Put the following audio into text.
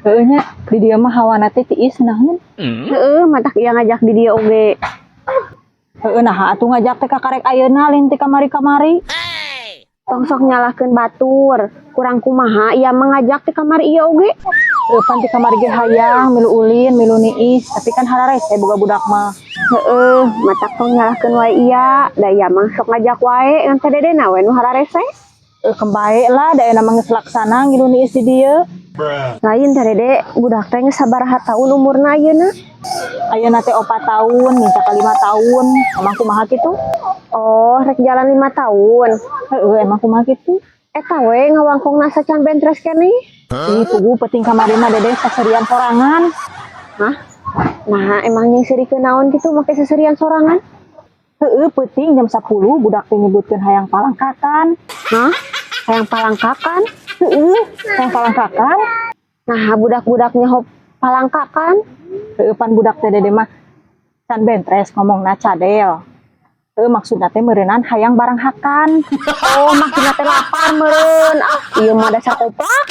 Heueuh nya, di dieu mah hawana teh tiis naon. Heeh, matak ieu ngajak di dieu oge. Heueuh, naha atuh ngajak teh kakarek ayeuna, lain ti kamari-kamari? Tong sok nyalahkeun batur. Kurang kumaha ieu mah ngajak ti kamari ieu oge. Heueuh, pan ti kamari ge hayang milu ulin, milu niis, tapi kan hararese boga budak mah. Heeh, matak tong nyalahkeun wae iya, da ieu mah sok ngajak wae, ngan teh Dedena we nu hararese. Heueuh, keun bae lah, da ayeuna mah geus laksana ngilu niis di dieu. Lain teh Dede, budak teh geus sabaraha tahun umurna ayeuna? Ayeuna teh 4 tahun, nincak ka 5 tahun. Emang kumaha kitu? Oh, rek jalan 5 tahun. Heeh, emang kumaha kitu? Eta we ngawangkongna sacan bentres keneh. Ih, puguh peuting kamari mah Dede saserian sorangan. Hah? Nah, emang nyingseurikeun naon kitu make seserian sorangan? Heeh, peuting jam 10 budak teh nyebutkeun hayang palangkakan. Hah? Hayang palangkakan? Heeh, hayang palangkakan. Nah, budak-budak nyaho palangkakan. Heeh, pan budak teh Dede mah can bentres ngomongna cadel. Heueuh, maksudna teh meureunan hayang baranghakan. Oh, maksudna teh lapar meureun. Ah, ieu mah dasar koplak.